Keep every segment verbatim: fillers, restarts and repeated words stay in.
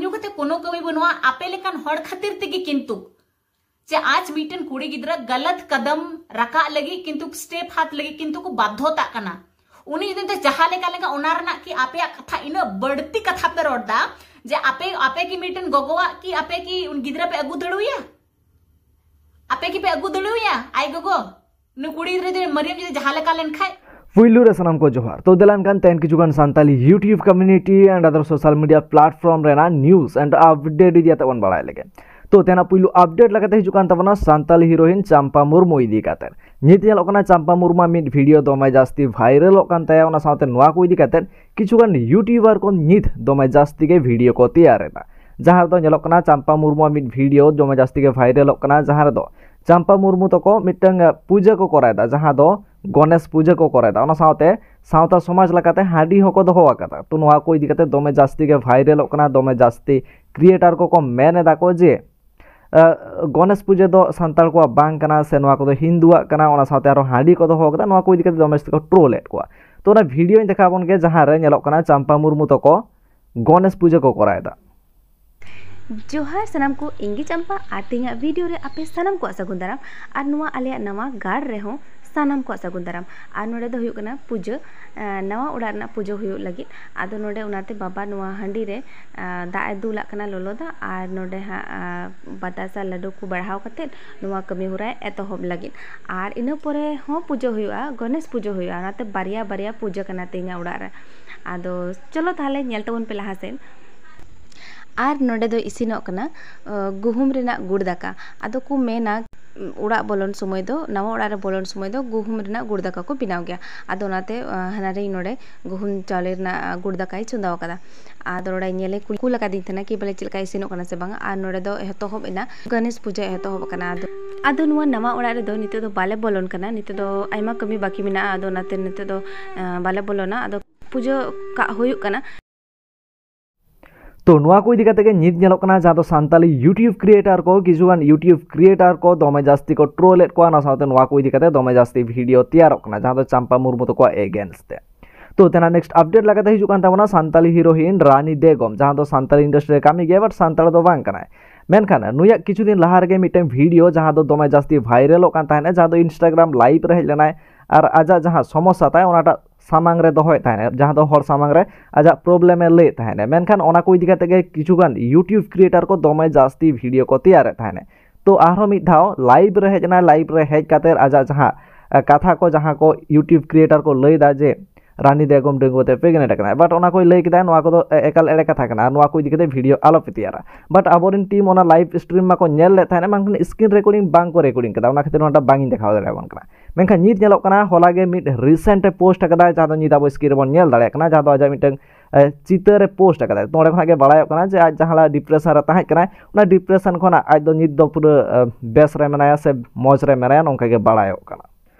ᱧᱩ ᱠᱟᱛᱮ ᱠᱳᱱᱳ ᱠᱟᱹᱢᱤ ᱵᱟᱹᱱᱩᱜᱼᱟ᱾ ᱟᱯᱮ ᱞᱮᱠᱟᱱ ᱦᱚᱲ ᱠᱷᱟᱹᱛᱤᱨ ᱛᱮᱜᱮ ᱠᱤᱱᱛᱩ ᱡᱮ ᱟᱡ ᱢᱤᱫᱴᱮᱱ ᱠᱩᱲᱤ ᱜᱤᱫᱽᱨᱟᱹ ᱜᱟᱞᱟᱛ ᱠᱟᱫᱟᱢ ᱨᱟᱠᱟᱵ ᱞᱟᱹᱜᱤᱫ ᱠᱤᱱᱛᱩ ᱥᱴᱮᱯ ᱦᱟᱛ ᱞᱟᱹᱜᱤᱫ ᱠᱤᱱᱛᱩ ᱠᱚ ᱵᱟᱫᱽᱫᱷᱚᱛᱟᱜ ᱠᱟᱱᱟ᱾ ᱩᱱᱤ ᱡᱩᱫᱤ ᱡᱟᱦᱟᱸ ᱞᱮᱠᱟ ᱞᱮᱠᱟ ᱚᱱᱟ ᱨᱮᱱᱟᱜ ᱠᱤ ᱟᱯᱮᱭᱟᱜ ᱠᱟᱛᱷᱟ ᱤᱱᱟᱹᱜ ᱵᱟᱹᱲᱛᱤ ᱠᱟᱛᱷᱟ ᱯᱮ ᱨᱚᱲ ᱫᱟ ᱡᱮ ᱟᱯᱮ ᱟᱯᱮ ᱠᱤ ᱢᱤᱫᱴᱮᱱ ᱜᱚᱜᱚᱣᱟᱜ ᱠᱤ ᱟᱯᱮ ᱠᱤ ᱩᱱ ᱜᱤᱫᱽᱨᱟᱹ ᱯᱮ ᱟᱹᱜᱩ ᱫᱟᱲᱮᱣᱟᱭᱟ? ᱟᱯᱮ ᱠᱤ ᱯᱮ ᱟᱹᱜᱩ ᱫᱟᱲᱮᱣᱟᱭᱟ ᱟᱡ ᱜᱚᱜᱚ? ᱱᱩᱭ ᱠᱩᱲᱤ ᱜᱤᱫᱽᱨᱟᱹ ᱡᱩᱫᱤ ᱢᱟᱹᱨᱤᱭᱟᱹᱢ ᱡᱩᱫᱤ ᱡᱟᱦᱟᱸ ᱞᱮᱠᱟ ᱞᱮᱱᱠᱷᱟᱡ᱾ ᱯᱩᱭᱞᱩ ᱨᱮ ᱥᱟᱱᱟᱢ ᱠᱚ ᱡᱚᱦᱟᱨ᱾ ᱛᱚ ᱫᱮᱞᱟ ᱮᱱᱠᱷᱟᱱ ᱛᱮᱦᱮᱧ ᱠᱤᱪᱷᱩ ᱜᱟᱱ Santali YouTube community and other social media platform ᱨᱮᱱᱟᱜ news and update ᱤᱫᱤ ᱠᱟᱛᱮ ᱵᱚᱱ ᱵᱟᱲᱟᱭ ᱞᱮᱜᱮ᱾ ᱛᱚ ᱛᱮᱦᱮᱧᱟᱜ ᱯᱩᱭᱞᱩ update ᱞᱮᱠᱟᱛᱮ ᱦᱤᱡᱩᱜ ᱠᱟᱱ ᱛᱟᱵᱚᱱᱟ ᱥᱟᱱᱛᱟᱞᱤ heroine ᱪᱟᱢᱯᱟ ᱢᱩᱨᱢᱩ ᱤᱫᱤ ᱠᱟᱛᱮ᱾ ᱱᱤᱛ ᱧᱮᱞᱚᱜ ᱠᱟᱱᱟ ᱪᱟᱢᱯᱟ ᱢᱩᱨᱢᱩᱣᱟᱜ ᱢᱤᱫ video ᱫᱚᱢᱮ ᱡᱟᱹᱥᱛᱤ viralᱚᱜ ᱠᱟᱱ ᱛᱟᱭᱟ᱾ ᱚᱱᱟ ᱥᱟᱶᱛᱮ ᱱᱚᱣᱟ ᱠᱚ ᱤᱫᱤ ᱠᱟᱛᱮ ᱠᱤᱪᱷᱩ ᱜᱟᱱ YouTuber ᱠᱚ ᱱᱤᱛ ᱫᱚᱢᱮ ᱡᱟᱹᱥᱛᱤ ᱜᱮ video ᱠᱚ ᱛᱮᱭᱟᱨ ᱮᱫᱟ, ᱡᱟᱦᱟᱸ ᱨᱮᱫᱚ ᱧᱮᱞᱚᱜ ᱠᱟᱱᱟ ᱪᱟᱢᱯᱟ ᱢᱩᱨᱢᱩᱣᱟᱜ ᱢᱤᱫ video ᱫᱚᱢᱮ ᱡᱟᱹᱥᱛᱤ ᱜᱮ viralᱚᱜ ᱠᱟᱱᱟ, ᱡᱟᱦᱟᱸ ᱨᱮᱫᱚ ᱪᱟᱢᱯᱟ ᱢᱩᱨᱢᱩ ᱛᱟᱠᱚ ᱢᱤᱫᱴᱟᱝ ᱯᱩᱡᱟᱹ ᱠᱚ ᱠᱚᱨᱟᱣ ᱮᱫᱟ, ᱡᱟᱦᱟᱸ ᱫᱚ ᱜᱚᱱᱮᱥ ᱯᱩᱡᱟᱹ ᱠᱚ ᱠᱚᱨᱟᱣ ᱮᱫᱟ᱾ ᱚᱱᱟ ᱥᱟᱶᱛᱮ ᱥᱟᱶᱛᱟ ᱥᱚᱢᱟᱡᱽ ᱞᱮᱠᱟᱛᱮ ᱦᱟᱺᱰᱤ ᱦᱚᱸᱠᱚ ᱫᱚᱦᱚ ᱟᱠᱟᱫᱟ᱾ ᱛᱚ ᱱᱚᱣᱟ ᱠᱚ ᱤᱫᱤ ᱠᱟᱛᱮ ᱫᱚᱢᱮ ᱡᱟᱹᱥᱛᱤ ᱜᱮ viralᱚᱜ ᱠᱟᱱᱟ, ᱫᱚᱢᱮ ᱡᱟᱹᱥᱛᱤ creator ᱠᱚᱠᱚ ᱢᱮᱱ ᱮᱫᱟ ᱠᱚ ᱡᱮ ᱟᱸ, ᱜᱚᱱᱮᱥ ᱯᱩᱡᱟᱹ ᱫᱚ ᱥᱟᱱᱛᱟᱲ ᱠᱚᱣᱟᱜ ᱵᱟᱝ ᱠᱟᱱᱟ ᱥᱮ ᱱᱚᱣᱟ ᱠᱚᱫᱚ ᱦᱤᱱᱫᱩᱣᱟᱜ ᱠᱟᱱᱟ, ᱚᱱᱟ ᱥᱟᱶᱛᱮ ᱟᱨᱦᱚᱸ ᱦᱟᱺᱰᱤ ᱠᱚ ᱫᱚᱦᱚ ᱟᱠᱟᱫᱟ, ᱱᱚᱣᱟ ᱠᱚ ᱤᱫᱤ ᱠᱟᱛᱮ ᱫᱚᱢᱮ ᱡᱟᱹᱥᱛᱤ ᱠᱚ troll ᱮᱫ ᱠᱚᱣᱟ᱾ ᱛᱚ ᱚᱱᱟ videoᱧ ᱫᱮᱠᱷᱟᱣ ᱟᱵᱚᱱ ᱜᱮ, ᱡᱟᱦᱟᱸ ᱨᱮ ᱧᱮᱞᱚᱜ ᱠᱟᱱᱟ ᱪᱟᱢᱯᱟ ᱢᱩᱨᱢᱩ ᱛᱟᱠᱚ ᱜᱚᱱᱮᱥ ᱯᱩᱡᱟᱹ ᱠᱚ ᱠᱚᱨᱟᱣ ᱮᱫᱟ᱾ ᱡᱚᱦᱟᱨ ᱥᱟᱱᱟᱢ ᱠᱚ, ᱤᱧ ᱜᱮ ᱪᱟᱢᱯᱟ, ᱟᱨ ᱛᱮᱦᱮᱧᱟᱜ video ᱨᱮ ᱟᱯᱮ ᱥᱟᱱᱟᱢ ᱠᱚᱣᱟᱜ ᱥᱟᱹᱜᱩᱱ ᱫᱟᱨᱟᱢ, ᱟᱨ ᱱᱚᱣᱟ ᱟᱞᱮᱭᱟᱜ ᱱᱟᱣᱟ ᱜᱟᱲ ᱨᱮᱦᱚᱸ ᱥᱟᱱᱟᱢ ᱠᱚᱣᱟᱜ ᱥᱟᱹᱜᱩᱱ ᱫᱟᱨᱟᱢ᱾ ᱟᱨ ᱱᱚᱰᱮ ᱫᱚ ᱦᱩᱭᱩᱜ ᱠᱟᱱᱟ ᱯᱩᱡᱟᱹ, ᱟᱸ, ᱱᱟᱣᱟ ᱚᱲᱟᱜ ᱨᱮᱱᱟᱜ ᱯᱩᱡᱟᱹ ᱦᱩᱭᱩᱜ ᱞᱟᱹᱜᱤᱫ᱾ ᱟᱫᱚ ᱱᱚᱰᱮ ᱚᱱᱟᱛᱮ ᱵᱟᱵᱟ ᱱᱚᱣᱟ ᱦᱟᱺᱰᱤ ᱨᱮ, ᱟᱸ, ᱫᱟᱜ ᱮ ᱫᱩᱞᱟᱜ ᱠᱟᱱᱟ ᱞᱚᱞᱚ ᱫᱟᱜ, ᱟᱨ ᱱᱚᱰᱮ ᱦᱟᱸᱜ, ᱟᱸ, ᱵᱟᱛᱟᱥᱟ ᱞᱟᱹᱰᱩ ᱠᱚ ᱵᱟᱲᱦᱟᱣ ᱠᱟᱛᱮᱫ ᱱᱚᱣᱟ ᱠᱟᱹᱢᱤ ᱦᱚᱨᱟᱭ ᱮᱛᱚᱦᱚᱵ ᱞᱟᱹᱜᱤᱫ᱾ ᱟᱨ ᱤᱱᱟᱹ ᱯᱚᱨᱮ ᱦᱚᱸ ᱯᱩᱡᱟᱹ ᱦᱩᱭᱩᱜᱼᱟ, ᱜᱚᱱᱮᱥ ᱯᱩᱡᱟᱹ ᱦᱩᱭᱩᱜᱼᱟ, ᱚᱱᱟᱛᱮ ᱵᱟᱨᱭᱟ ᱵᱟᱨᱭᱟ ᱯᱩᱡᱟᱹ ᱠᱟᱱᱟ ᱛᱮᱦᱮᱧᱟᱜ ᱚᱲᱟᱜ ᱨᱮ᱾ ᱟᱫᱚ ᱪᱚᱞᱚ ᱛᱟᱦᱚᱞᱮ ᱧᱮᱞ ᱛᱟᱵᱚᱱ ᱯᱮ ᱞᱟᱦᱟ ᱥᱮᱫ᱾ ᱟᱨ ᱱᱚᱰᱮ ᱫᱚ ᱤᱥᱤᱱᱚᱜ ᱠᱟᱱᱟ, ᱟᱸ, ᱜᱩᱦᱩᱢ ᱨᱮᱱᱟᱜ ᱜᱩᱲ ᱫᱟᱠᱟ᱾ ᱟᱫᱚ ᱠᱚ ᱢᱮᱱᱟ, ᱚᱲᱟᱜ ᱵᱚᱞᱚᱱ ᱥᱚᱢᱚᱭ ᱫᱚ, ᱱᱟᱣᱟ ᱚᱲᱟᱜ ᱨᱮ ᱵᱚᱞᱚᱱ ᱥᱚᱢᱚᱭ ᱫᱚ ᱜᱩᱦᱩᱢ ᱨᱮᱱᱟᱜ ᱜᱩᱲ ᱫᱟᱠᱟ ᱠᱚ ᱵᱮᱱᱟᱣ ᱜᱮᱭᱟ᱾ ᱟᱫᱚ ᱚᱱᱟᱛᱮ, ᱟᱸ, ᱦᱟᱱᱟᱨᱮ ᱤᱧ ᱱᱚᱰᱮ ᱜᱩᱦᱩᱢ ᱪᱟᱣᱞᱮ ᱨᱮᱱᱟᱜ, ᱟᱸ, ᱜᱩᱲ ᱫᱟᱠᱟᱭ ᱪᱚᱸᱫᱟ ᱟᱠᱟᱫᱟ᱾ ᱟᱫᱚ ᱱᱚᱰᱮ ᱧᱮᱞᱮ ᱠᱩᱞ, ᱠᱩᱞ ᱟᱠᱟᱫᱤᱧ ᱛᱟᱦᱮᱱᱟ ᱠᱤ ᱵᱚᱞᱮ ᱪᱮᱫ ᱞᱮᱠᱟ ᱤᱥᱤᱱᱚᱜ ᱠᱟᱱᱟ ᱥᱮ ᱵᱟᱝᱟ᱾ ᱟᱨ ᱱᱚᱰᱮ ᱫᱚ ᱮᱛᱚᱦᱚᱵ ᱮᱱᱟ, ᱜᱚᱱᱮᱥ ᱯᱩᱡᱟᱹ ᱮᱛᱚᱦᱚᱵ ᱟᱠᱟᱱᱟ᱾ ᱟᱫᱚ, ᱟᱫᱚ ᱱᱚᱣᱟ ᱱᱟᱣᱟ ᱚᱲᱟᱜ ᱨᱮᱫᱚ ᱱᱤᱛᱚᱜ ᱫᱚ ᱵᱟᱞᱮ ᱵᱚᱞᱚᱱ ᱠᱟᱱᱟ, ᱱᱤᱛᱚᱜ ᱫᱚ ᱟᱭᱢᱟ ᱠᱟᱹᱢᱤ ᱵᱟᱹᱠᱤ ᱢᱮᱱᱟᱜᱼᱟ᱾ ᱟᱫᱚ ᱚᱱᱟᱛᱮ ᱱᱤᱛᱚᱜ ᱫᱚ, ᱟᱸ, ᱵᱟᱞᱮ ᱵᱚᱞᱚᱱᱟ᱾ ᱟᱫᱚ ᱯᱩᱡᱟᱹ ᱠᱟᱜ ᱦᱩᱭᱩᱜ ᱠᱟᱱᱟ᱾ ᱛᱚ ᱱᱚᱣᱟ ᱠᱚ ᱤᱫᱤ ᱠᱟᱛᱮ ᱜᱮ ᱱᱤᱛ ᱧᱮᱞᱚᱜ ᱠᱟᱱᱟ, ᱡᱟᱦᱟᱸ ᱫᱚ ᱥᱟᱱᱛᱟᱞᱤ YouTube creator ᱠᱚ, ᱠᱤᱪᱷᱩ ᱜᱟᱱ YouTube creator ᱠᱚ ᱫᱚᱢᱮ ᱡᱟᱹᱥᱛᱤ ᱠᱚ troll ᱮᱫ ᱠᱚᱣᱟ, ᱚᱱᱟ ᱥᱟᱶᱛᱮ ᱱᱚᱣᱟ ᱠᱚ ᱤᱫᱤ ᱠᱟᱛᱮ ᱫᱚᱢᱮ ᱡᱟᱹᱥᱛᱤ video ᱛᱮᱭᱟᱨᱚᱜ ᱠᱟᱱᱟ, ᱡᱟᱦᱟᱸ ᱫᱚ ᱪᱟᱢᱯᱟ ᱢᱩᱨᱢᱩ ᱛᱟᱠᱚᱣᱟᱜ against ᱛᱮ᱾ ᱛᱚ ᱛᱮᱱᱟᱜ next update ᱞᱮᱠᱟᱛᱮ ᱦᱤᱡᱩᱜ ᱠᱟᱱ ᱛᱟᱵᱚᱱᱟ ᱥᱟᱱᱛᱟᱞᱤ heroine ᱨᱟᱱᱤ ᱵᱮᱜᱚᱢ, ᱡᱟᱦᱟᱸ ᱫᱚ ᱥᱟᱱᱛᱟᱞᱤ industry ᱨᱮ ᱠᱟᱹᱢᱤ ᱜᱮᱭᱟ, but ᱥᱟᱱᱛᱟᱲ ᱫᱚ ᱵᱟᱝ ᱠᱟᱱᱟᱭ᱾ ᱢᱮᱱᱠᱷᱟᱱ ᱱᱩᱭᱟᱜ ᱠᱤᱪᱷᱩ ᱫᱤᱱ ᱞᱟᱦᱟ ᱨᱮᱜᱮ ᱢᱤᱫᱴᱟᱝ video, ᱡᱟᱦᱟᱸ ᱫᱚ ᱫᱚᱢᱮ ᱡᱟᱹᱥᱛᱤ viralᱚᱜ ᱠᱟᱱ ᱛᱟᱦᱮᱸᱱᱟ, ᱡᱟᱦᱟᱸ ᱫᱚ Instagram live ᱨᱮ ᱦᱮᱡ ᱞᱮᱱᱟᱭ ᱟᱨ ᱟᱡᱟᱜ ᱡᱟᱦᱟᱸ ᱥᱚᱢᱚᱥᱥᱟ ᱛᱟᱭ ᱚᱱᱟᱴᱟᱜ ᱥᱟᱢᱟᱝ ᱨᱮ ᱫᱚᱦᱚᱭᱮᱫ ᱛᱟᱦᱮᱸᱱᱟ, ᱡᱟᱦᱟᱸ ᱫᱚ ᱦᱚᱲ ᱥᱟᱢᱟᱝ ᱨᱮ ᱟᱡᱟᱜ problem ᱮ ᱞᱟᱹᱭᱮᱫ ᱛᱟᱦᱮᱸᱱᱟ᱾ ᱢᱮᱱᱠᱷᱟᱱ ᱚᱱᱟ ᱠᱚ ᱤᱫᱤ ᱠᱟᱛᱮ ᱜᱮ ᱠᱤᱪᱷᱩ ᱜᱟᱱ YouTube creator ᱠᱚ ᱫᱚᱢᱮ ᱡᱟᱹᱥᱛᱤ video ᱠᱚ ᱛᱮᱭᱟᱨᱮᱫ ᱛᱟᱦᱮᱸᱱᱟ᱾ ᱛᱚ ᱟᱨᱦᱚᱸ ᱢᱤᱫ ᱫᱷᱟᱣ live ᱨᱮ ᱦᱮᱡ ᱮᱱᱟᱭ, live ᱨᱮ ᱦᱮᱡ ᱠᱟᱛᱮ ᱟᱡᱟᱜ ᱡᱟᱦᱟᱸ ᱮ, ᱠᱟᱛᱷᱟ ᱠᱚ, ᱡᱟᱦᱟᱸ ᱠᱚ YouTube creator ᱠᱚ ᱞᱟᱹᱭᱫᱟ ᱡᱮ ᱨᱟᱱᱤ ᱵᱮᱜᱚᱢ ᱰᱟᱺᱜᱩᱣᱟᱹ ᱛᱮ pregnant ᱟᱠᱟᱱᱟᱭ, but ᱚᱱᱟ ᱠᱚᱭ ᱞᱟᱹᱭ ᱠᱮᱫᱟ, ᱱᱚᱣᱟ ᱠᱚᱫᱚ ᱮ-, ᱮᱠᱟᱞ ᱮᱲᱮ ᱠᱟᱛᱷᱟ ᱠᱟᱱᱟ, ᱱᱚᱣᱟ ᱠᱚ ᱤᱫᱤ ᱠᱟᱛᱮ video ᱟᱞᱚᱯᱮ ᱛᱮᱭᱟᱨᱟ᱾ But ᱟᱵᱚᱨᱮᱱ team ᱚᱱᱟ live stream ᱢᱟᱠᱚ ᱧᱮᱞ ᱞᱮᱫ ᱛᱟᱦᱮᱸᱱᱟ, ᱢᱮᱱᱠᱷᱟᱱ screen recording ᱵᱟᱝ ᱠᱚ recording ᱠᱟᱫᱟ, ᱚᱱᱟ ᱠᱷᱟᱹᱛᱤᱨ ᱚᱱᱟᱴᱟᱜ ᱵᱟᱝ ᱤᱧ ᱫᱮᱠᱷᱟᱣ ᱫᱟᱲᱮᱭᱟᱵᱚᱱ ᱠᱟᱱᱟ᱾ ᱢᱮᱱᱠᱷᱟᱱ ᱱᱤᱛ ᱧᱮᱞᱚᱜ ᱠᱟᱱᱟ, ᱦᱚᱞᱟ ᱜᱮ ᱢᱤᱫ recent ᱮ post ᱟᱠᱟᱫᱟ, ᱡᱟᱦᱟᱸ ᱫᱚ ᱱᱤᱛ ᱟᱵᱚ screen ᱨᱮᱵᱚᱱ ᱧᱮᱞ ᱫᱟᱲᱮᱭᱟᱜ ᱠᱟᱱᱟ, ᱡᱟᱦᱟᱸ ᱫᱚ ᱟᱡᱟᱜ ᱢᱤᱫᱴᱟᱝ ᱮ, ᱪᱤᱛᱟᱹᱨ ᱮ post ᱟᱠᱟᱫᱟ᱾ ᱛᱚ ᱚᱸᱰᱮ ᱠᱷᱚᱱᱟᱜ ᱜᱮ ᱵᱟᱲᱟᱭᱚᱜ ᱠᱟᱱᱟ ᱡᱮ ᱟᱡ ᱡᱟᱦᱟᱸ ᱞᱮᱠᱟ depression ᱨᱮ ᱛᱟᱦᱮᱸ ᱠᱟᱱᱟᱭ, ᱚᱱᱟ depression ᱠᱷᱚᱱᱟᱜ ᱟᱡ ᱫᱚ ᱱᱤᱛ ᱫᱚ ᱯᱩᱨᱟᱹ, ᱮ, ᱵᱮᱥ ᱨᱮ ᱢᱮᱱᱟᱭᱟ ᱥᱮ ᱢᱚᱡᱽ ᱨᱮ ᱢᱮᱱᱟᱭᱟ, ᱱᱚᱝᱠᱟ ᱜᱮ ᱵᱟᱲᱟᱭᱚᱜ ᱠᱟᱱᱟ᱾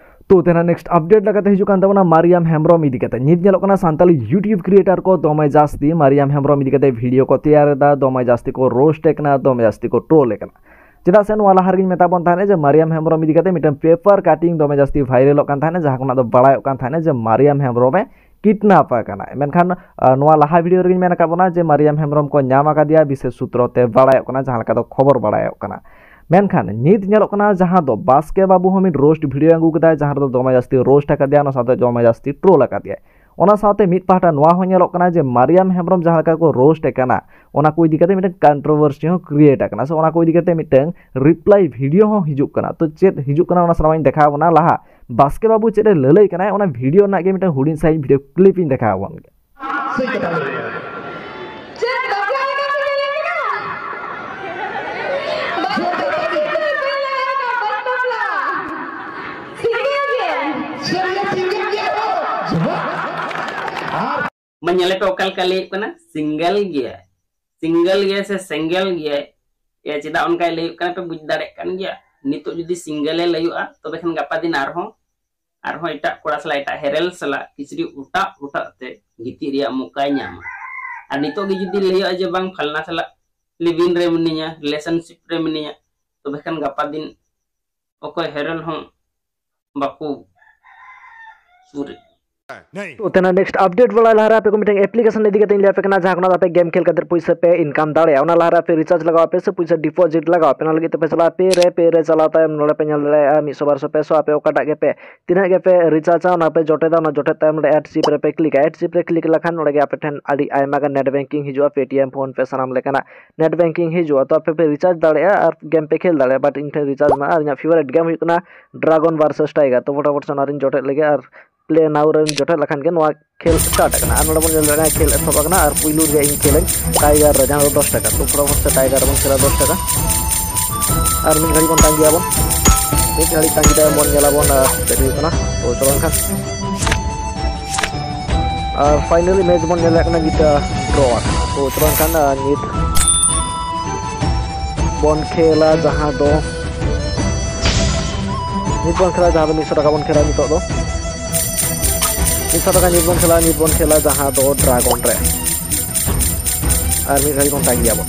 ᱛᱚ ᱛᱮᱱᱟᱜ next update ᱞᱮᱠᱟᱛᱮ ᱦᱤᱡᱩᱜ ᱠᱟᱱ ᱛᱟᱵᱚᱱᱟ ᱢᱟᱨᱤᱭᱟᱢ ᱦᱮᱢᱵᱨᱚᱢ ᱤᱫᱤ ᱠᱟᱛᱮ᱾ ᱱᱤᱛ ᱧᱮᱞᱚᱜ ᱠᱟᱱᱟ ᱥᱟᱱᱛᱟᱞᱤ YouTube creator ᱠᱚ ᱫᱚᱢᱮ ᱡᱟᱹᱥᱛᱤ ᱢᱟᱨᱤᱭᱟᱢ ᱦᱮᱢᱵᱨᱚᱢ ᱤᱫᱤ ᱠᱟᱛᱮ video ᱠᱚ ᱛᱮᱭᱟᱨ ᱮᱫᱟ, ᱫᱚᱢᱮ ᱡᱟᱹᱥᱛᱤ ᱠᱚ roast ᱮ ᱠᱟᱱᱟ, ᱫᱚᱢᱮ ᱡᱟᱹᱥᱛᱤ ᱠᱚ troll ᱮ ᱠᱟᱱᱟ᱾ ᱪᱮᱫᱟᱜ ᱥᱮ ᱱᱚᱣᱟ ᱞᱟᱦᱟ ᱨᱮᱜᱮᱧ ᱢᱮᱛᱟ ᱵᱚᱱ ᱛᱟᱦᱮᱸᱫ ᱡᱮ ᱢᱟᱨᱤᱭᱟᱢ ᱦᱮᱢᱵᱨᱚᱢ ᱤᱫᱤ ᱠᱟᱛᱮ ᱢᱤᱫᱴᱟᱝ paper cutting ᱫᱚᱢᱮ ᱡᱟᱹᱥᱛᱤ viralᱚᱜ ᱠᱟᱱ ᱛᱟᱦᱮᱸᱫ, ᱡᱟᱦᱟᱸ ᱠᱷᱚᱱᱟᱜ ᱫᱚ ᱵᱟᱲᱟᱭᱚᱜ ᱠᱟᱱ ᱛᱟᱦᱮᱸᱫ ᱡᱮ ᱢᱟᱨᱤᱭᱟᱢ ᱦᱮᱢᱵᱨᱚᱢ ᱮ kidnap ᱟᱠᱟᱱᱟᱭ᱾ ᱢᱮᱱᱠᱷᱟᱱ, ᱟ, ᱱᱚᱣᱟ ᱞᱟᱦᱟ video ᱨᱮᱜᱮᱧ ᱢᱮᱱ ᱟᱠᱟᱫ ᱵᱚᱱᱟ ᱡᱮ ᱢᱟᱨᱤᱭᱟᱢ ᱦᱮᱢᱵᱨᱚᱢ ᱠᱚ ᱧᱟᱢ ᱟᱠᱟᱫᱮᱭᱟ ᱵᱤᱥᱮᱥ ᱥᱩᱛᱨᱚ ᱛᱮ ᱵᱟᱲᱟᱭᱚᱜ ᱠᱟᱱᱟ, ᱡᱟᱦᱟᱸ ᱞᱮᱠᱟ ᱫᱚ ᱠᱷᱚᱵᱚᱨ ᱵᱟᱲᱟᱭᱚᱜ ᱠᱟᱱᱟ᱾ ᱢᱮᱱᱠᱷᱟᱱ ᱱᱤᱛ ᱧᱮᱞᱚᱜ ᱠᱟᱱᱟ ᱡᱟᱦᱟᱸ ᱫᱚ ᱵᱟᱥᱠᱮ ᱵᱟᱹᱵᱩ ᱦᱚᱸ ᱢᱤᱫ roast video ᱟᱹᱜᱩ ᱠᱮᱫᱟᱭ, ᱡᱟᱦᱟᱸ ᱨᱮᱫᱚ ᱫᱚᱢᱮ ᱡᱟᱹᱥᱛᱤ roast ᱟᱠᱟᱫᱮᱭᱟ, ᱚᱱᱟ ᱥᱟᱶᱛᱮ ᱫᱚᱢᱮ ᱡᱟᱹᱥᱛᱤ troll ᱟᱠᱟᱫᱮᱭᱟᱭ᱾ ᱚᱱᱟ ᱥᱟᱶᱛᱮ ᱢᱤᱫ ᱯᱟᱦᱴᱟ ᱱᱚᱣᱟ ᱦᱚᱸ ᱧᱮᱞᱚᱜ ᱠᱟᱱᱟ ᱡᱮ ᱢᱟᱨᱤᱭᱟᱢ ᱦᱮᱢᱵᱨᱚᱢ ᱡᱟᱦᱟᱸ ᱞᱮᱠᱟ ᱠᱚ roast ᱮ ᱠᱟᱱᱟ, ᱚᱱᱟ ᱠᱚ ᱤᱫᱤ ᱠᱟᱛᱮ ᱢᱤᱫᱴᱟᱝ controversy ᱦᱚᱸ create ᱟᱠᱟᱱᱟ, ᱥᱮ ᱚᱱᱟ ᱠᱚ ᱤᱫᱤ ᱠᱟᱛᱮ ᱢᱤᱫᱴᱟᱝ reply video ᱦᱚᱸ ᱦᱤᱡᱩᱜ ᱠᱟᱱᱟ᱾ ᱛᱚ ᱪᱮᱫ ᱦᱤᱡᱩᱜ ᱠᱟᱱᱟ ᱚᱱᱟ ᱥᱟᱱᱟᱢᱟᱜ ᱤᱧ ᱫᱮᱠᱷᱟᱣ ᱟᱵᱚᱱᱟ᱾ ᱞᱟᱦᱟ ᱵᱟᱥᱠᱮ ᱵᱟᱹᱵᱩ ᱪᱮᱫ ᱮ ᱞᱟᱹᱞᱟᱹᱭ ᱠᱟᱱᱟᱭ, ᱚᱱᱟ video ᱨᱮᱱᱟᱜ ᱜᱮ ᱢᱤᱫᱴᱟᱝ ᱦᱩᱰᱤᱧ ᱥᱟᱺᱦᱤᱡ video clip ᱤᱧ ᱫᱮᱠᱷᱟᱣ ᱟᱵᱚᱱ ᱜᱮ᱾ ᱥᱟᱹᱭ ᱠᱟᱛᱷᱟ ᱞᱟᱹᱭ ᱠᱟᱱᱟ᱾ ᱪᱮᱫ ᱵᱟᱯᱞᱟ ᱞᱮᱠᱟ ᱯᱮ ᱧᱮᱞᱮ ᱠᱟᱱᱟ? ᱵᱟᱹᱧ ᱵᱟᱯᱞᱟ᱾ ᱥᱤᱸᱜᱟᱹᱲ ᱜᱮ᱾ ᱥᱟᱹᱨᱤ ᱜᱮ ᱥᱤᱸᱜᱟᱹᱲ ᱜᱮ᱾ ᱟᱨ ᱢᱟ ᱧᱮᱞᱮ ᱯᱮ ᱚᱠᱟ ᱞᱮᱠᱟ ᱞᱟᱹᱭ ᱦᱩᱭᱩᱜ ᱠᱟᱱᱟ, single ᱜᱮᱭᱟᱭ᱾ Single ᱜᱮᱭᱟᱭ ᱥᱮ ᱥᱮᱸᱜᱮᱞ ᱜᱮᱭᱟᱭ? ᱮ, ᱪᱮᱫᱟᱜ ᱚᱱᱠᱟᱭ ᱞᱟᱹᱭ ᱦᱩᱭᱩᱜ ᱠᱟᱱᱟ ᱯᱮ ᱵᱩᱡᱽ ᱫᱟᱲᱮᱭᱟᱜ ᱠᱟᱱ ᱜᱮᱭᱟ᱾ ᱱᱤᱛᱚᱜ ᱡᱩᱫᱤ single ᱮ ᱞᱟᱹᱭ ᱦᱩᱭᱩᱜᱼᱟ, ᱛᱚᱵᱮ ᱠᱷᱟᱱ ᱜᱟᱯᱟ ᱫᱤᱱ ᱟᱨᱦᱚᱸ, ᱟᱨᱦᱚᱸ ᱮᱴᱟᱜ ᱠᱚᱲᱟ ᱥᱟᱞᱟᱜ, ᱮᱴᱟᱜ ᱦᱮᱨᱮᱞ ᱥᱟᱞᱟᱜ ᱠᱤᱪᱨᱤᱡ ᱚᱴᱟᱜ ᱚᱴᱟᱜ ᱛᱮ ᱜᱤᱛᱤᱡ ᱨᱮᱭᱟᱜ ᱢᱚᱠᱟᱭ ᱧᱟᱢᱟ᱾ ᱟᱨ ᱱᱤᱛᱚᱜ ᱜᱮ ᱡᱩᱫᱤ ᱞᱟᱹᱭ ᱦᱩᱭᱩᱜᱼᱟ ᱡᱮ ᱵᱟᱝ ᱯᱷᱟᱞᱱᱟ ᱥᱟᱞᱟᱜ live in ᱨᱮ ᱢᱤᱱᱟᱹᱧᱟ, relationship ᱨᱮ ᱢᱤᱱᱟᱹᱧᱟ, ᱛᱚᱵᱮ ᱠᱷᱟᱱ ᱜᱟᱯᱟ ᱫᱤᱱ ᱚᱠᱚᱭ ᱦᱮᱨᱮᱞ ᱦᱚᱸ ᱵᱟᱠᱚ ᱥᱩᱨ ᱛᱚ ᱛᱮᱱᱟᱜ next update ᱵᱟᱲᱟᱭ ᱞᱟᱦᱟᱨᱮ ᱟᱯᱮ ᱠᱚ ᱢᱤᱫᱴᱟᱝ application ᱤᱫᱤ ᱠᱟᱛᱮ ᱤᱧ ᱞᱟᱹᱭ ᱟᱯᱮ ᱠᱟᱱᱟ, ᱡᱟᱦᱟᱸ ᱠᱷᱚᱱᱟᱜ ᱟᱯᱮ game ᱠᱷᱮᱞ ᱠᱟᱛᱮ ᱯᱩᱭᱥᱟᱹ ᱯᱮ income ᱫᱟᱲᱮᱭᱟᱜᱼᱟ᱾ ᱚᱱᱟ ᱞᱟᱦᱟᱨᱮ ᱟᱯᱮ recharge ᱞᱟᱜᱟᱣ ᱟᱯᱮ ᱥᱮ ᱯᱩᱭᱥᱟᱹ deposit ᱞᱟᱜᱟᱣ ᱟᱯᱮ᱾ ᱚᱱᱟ ᱞᱟᱹᱜᱤᱫ ᱛᱮ ᱯᱮ ᱪᱟᱞᱟᱜᱼᱟ pay ᱨᱮ, pay ᱨᱮ ᱪᱟᱞᱟᱣ ᱛᱟᱭᱚᱢ ᱱᱚᱰᱮ ᱯᱮ ᱧᱮᱞ ᱫᱟᱲᱮᱭᱟᱜᱼᱟ ᱢᱤᱫ ᱥᱚ ᱵᱟᱨ ᱥᱚ ᱯᱮ ᱥᱚ ᱟᱯᱮ ᱚᱠᱟᱴᱟᱜ ᱜᱮᱯᱮ ᱛᱤᱱᱟᱹᱜ ᱜᱮᱯᱮ rechargeᱟ ᱚᱱᱟ ᱯᱮ ᱡᱚᱴᱮᱫᱟ᱾ ᱚᱱᱟ ᱡᱚᱴᱮᱫ ᱛᱟᱭᱚᱢ ᱱᱚᱰᱮ add ᱥᱤᱯ ᱨᱮᱯᱮ ᱠᱞᱤᱠᱟ᱾ Add ᱥᱤᱯ ᱨᱮ click ᱞᱮᱠᱷᱟᱱ ᱱᱚᱰᱮ ᱜᱮ ᱟᱯᱮ ᱴᱷᱮᱱ ᱟᱹᱰᱤ ᱟᱭᱢᱟ ᱜᱟᱱ net banking ᱦᱤᱡᱩᱜᱼᱟ, Paytm, PhonePe ᱥᱟᱱᱟᱢ ᱞᱮᱠᱟᱱᱟᱜ net banking ᱦᱤᱡᱩᱜᱼᱟ᱾ ᱛᱚ ᱟᱯᱮ ᱯᱮ recharge ᱫᱟᱲᱮᱭᱟᱜᱼᱟ ᱟᱨ game ᱯᱮ ᱠᱷᱮᱞ ᱫᱟᱲᱮᱭᱟᱜᱼᱟ᱾ But ᱤᱧ ᱴᱷᱮᱱ recharge ᱢᱮᱱᱟᱜᱼᱟ ᱟᱨ ᱤᱧᱟᱹᱜ favourite game ᱦᱩᱭᱩᱜ ᱠᱟᱱᱟ Dragon versus Tiger᱾ ᱛᱚ ᱯᱷᱚᱴᱟᱯᱷᱚᱴ ᱥᱮ ᱚᱱᱟᱨᱤᱧ ᱡᱚᱴᱮᱫ ᱞᱮᱜᱮ ᱟᱨ play now ᱨᱮ ᱡᱚᱴᱮᱫ ᱞᱮᱠᱷᱟᱱ ᱜᱮ ᱱᱚᱣᱟ ᱠᱷᱮᱞ start ᱟᱠᱟᱱᱟ᱾ ᱟᱨ ᱱᱚᱰᱮ ᱵᱚᱱ ᱧᱮᱞ ᱫᱟᱲᱮᱭᱟᱜᱼᱟ ᱠᱷᱮᱞ ᱮᱛᱚᱦᱚᱵ ᱟᱠᱟᱱᱟ ᱟᱨ ᱯᱩᱭᱞᱩ ᱨᱮᱜᱮ ᱤᱧ ᱠᱷᱮᱞᱟᱹᱧ Tiger ᱨᱮ, ᱡᱟᱦᱟᱸ ᱫᱚ ᱫᱚᱥ ᱴᱟᱠᱟ᱾ ᱛᱚ ᱯᱷᱚᱴᱟᱯᱷᱚᱴ ᱥᱮ Tiger ᱨᱮᱵᱚᱱ ᱠᱷᱮᱞᱟ ᱫᱚᱥ ᱴᱟᱠᱟ᱾ ᱟᱨ ᱢᱤᱫ ᱜᱷᱟᱹᱲᱤᱡ ᱵᱚᱱ ᱛᱟᱸᱜᱤᱭᱟᱵᱚᱱ, ᱢᱤᱫ ᱜᱷᱟᱹᱲᱤᱡ ᱛᱟᱸᱜᱤ ᱛᱟᱭᱚᱢ ᱵᱚᱱ ᱧᱮᱞᱟᱵᱚᱱ, ᱟᱨ ᱪᱮᱫ ᱦᱩᱭᱩᱜ ᱠᱟᱱᱟ᱾ ᱛᱚ ᱪᱚᱞᱚ ᱮᱱᱠᱷᱟᱱ, ᱟᱨ finally match ᱵᱚᱱ ᱧᱮᱞ ᱫᱟᱲᱮᱭᱟᱜ ᱠᱟᱱᱟ ᱡᱮᱴᱟ draw ᱟᱠᱟᱱᱟ᱾ ᱛᱚ ᱪᱚᱞᱚ ᱮᱱᱠᱷᱟᱱ, ᱟᱨ ᱱᱤᱛ ᱵᱚᱱ ᱠᱷᱮᱞᱟ ᱡᱟᱦᱟᱸ ᱫᱚ, ᱱᱤᱛ ᱵᱚᱱ ᱠᱷᱮᱞᱟ ᱡᱟᱦᱟᱸ ᱫᱚ ᱢᱤᱫ ᱥᱚ ᱴᱟᱠᱟ ᱵᱚᱱ ᱠᱷᱮᱞᱟ ᱱᱤᱛᱚᱜ ᱫᱚ᱾ ᱢᱤᱫ ᱥᱚ ᱴᱟᱠᱟ ᱱᱤᱛ ᱵᱚᱱ ᱠᱷᱮᱞᱟ, ᱱᱤᱛ ᱵᱚᱱ ᱠᱷᱮᱞᱟ ᱡᱟᱦᱟᱸ ᱫᱚ Dragon ᱨᱮ᱾ ᱟᱨ ᱢᱤᱫ ᱜᱷᱟᱹᱲᱤᱡ ᱵᱚᱱ ᱛᱟᱸᱜᱤᱭᱟᱵᱚᱱ᱾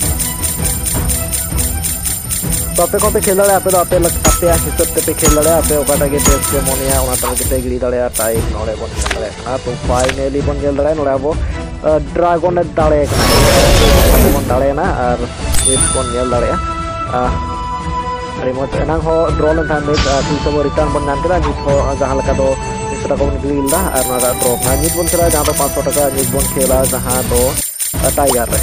ᱛᱚ ᱟᱯᱮ ᱠᱚᱦᱚᱸ ᱯᱮ ᱠᱷᱮᱞ ᱫᱟᱲᱮᱭᱟᱜᱼᱟ, ᱟᱯᱮ ᱫᱚ ᱟᱯᱮ ᱞᱮᱠ-, ᱟᱯᱮᱭᱟᱜ ᱦᱤᱥᱟᱹᱵ ᱛᱮᱯᱮ ᱠᱷᱮᱞ ᱫᱟᱲᱮᱭᱟᱜᱼᱟ, ᱟᱯᱮ ᱚᱠᱟᱴᱟᱜ ᱜᱮ best ᱯᱮ ᱢᱚᱱᱮᱭᱟ ᱚᱱᱟ ᱛᱟᱞᱟ ᱜᱮᱯᱮ ᱜᱤᱲᱤ ᱫᱟᱲᱮᱭᱟᱜᱼᱟ᱾ time ᱱᱚᱰᱮ ᱵᱚᱱ ᱧᱮᱞ ᱫᱟᱲᱮᱭᱟᱜ ᱠᱟᱱᱟ᱾ ᱛᱚ finally ᱵᱚᱱ ᱧᱮᱞ ᱫᱟᱲᱮᱭᱟᱜᱼᱟ ᱱᱚᱰᱮ ᱟᱵᱚ, ᱟᱸ, Dragon ᱮ ᱫᱟᱲᱮ ᱠᱟᱱᱟ᱾ ᱵᱚᱱ ᱫᱟᱲᱮᱭᱮᱱᱟ ᱟᱨ ᱱᱤᱛ ᱵᱚᱱ ᱧᱮᱞ ᱫᱟᱲᱮᱭᱟᱜᱼᱟ᱾ ᱟᱸ, ᱟᱹᱰᱤ ᱢᱚᱡᱽ, ᱮᱱᱟᱝ ᱦᱚᱸ draw ᱞᱮᱱ ᱛᱟᱦᱮᱸᱫ ᱢᱤᱫ, ᱟᱸ, ᱯᱩᱭᱥᱟᱹ ᱵᱚᱱ return ᱵᱚᱱ ᱧᱟᱢ ᱠᱮᱫᱟ᱾ ᱱᱤᱛ ᱦᱚᱸ ᱡᱟᱦᱟᱸ ᱞᱮᱠᱟ ᱫᱚ ᱢᱤᱫ ᱥᱚ ᱴᱟᱠᱟ ᱵᱚᱱ ᱜᱤᱲᱤ ᱞᱮᱫᱟ ᱟᱨ ᱱᱚᱣᱟ ᱫᱚ draw ᱠᱟᱱᱟ᱾ ᱱᱤᱛ ᱵᱚᱱ ᱠᱷᱮᱞᱟ ᱡᱟᱦᱟᱸ ᱫᱚ ᱯᱟᱸᱪᱥᱚ ᱴᱟᱠᱟ, ᱱᱤᱛ ᱵᱚᱱ ᱠᱷᱮᱞᱟ ᱡᱟᱦᱟᱸ ᱫᱚ, ᱟᱸ, Tiger ᱨᱮ᱾